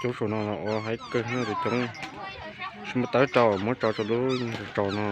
Coob saum no los ua haib kawg, tus coob tsis muaj tawb rau, muab tso rau lub tsaus no.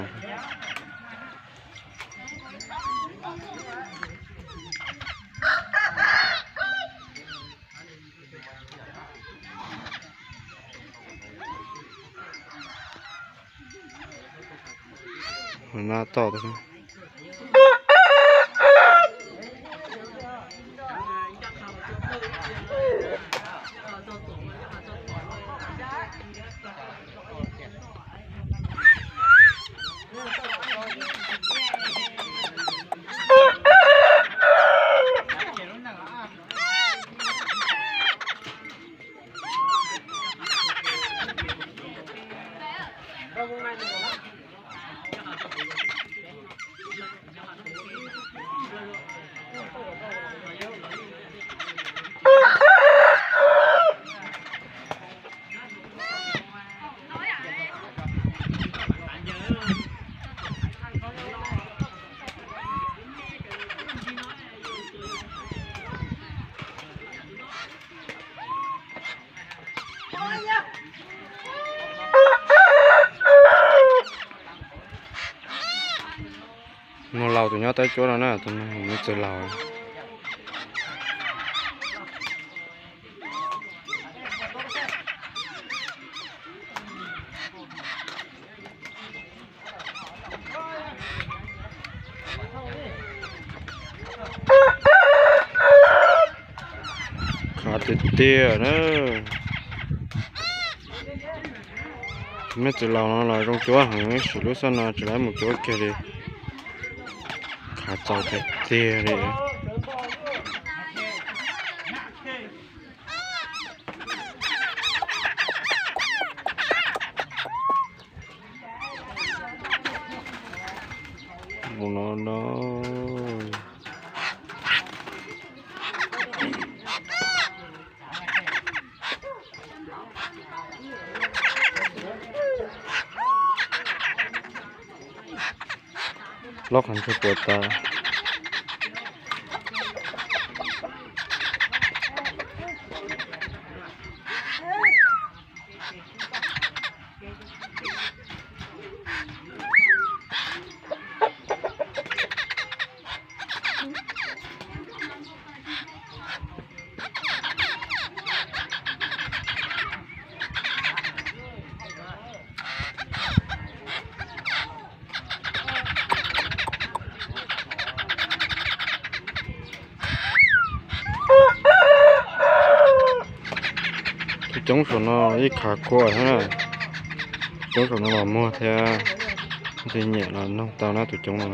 Nus laus tus nyob tawb cuab no na, tus no nws txawj laus. Khav tiag tiag na. Tus me txiv laus no los zoo cuab heev, sim lub xab no tsis lab mus cuab kiag li. Khav txaus tiag tiag li. Mus no no. Lob qhov ntshai puas tas. Tus coob saum no ib khav kua thiab na. Coob saum no los muag thiab. Ntshe nyiam los noog tau na tus coob no.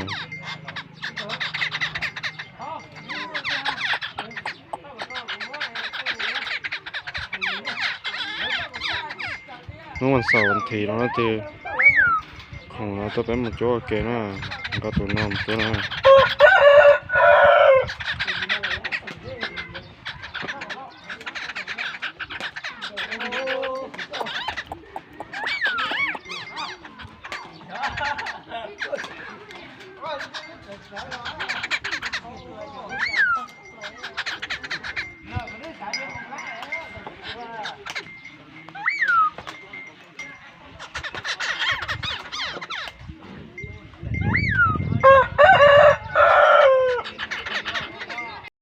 Hnub vas xaum vas thiv los no ces khoom no tuaj peb mus cuab ua ke na, nqa tus no mus cuab na.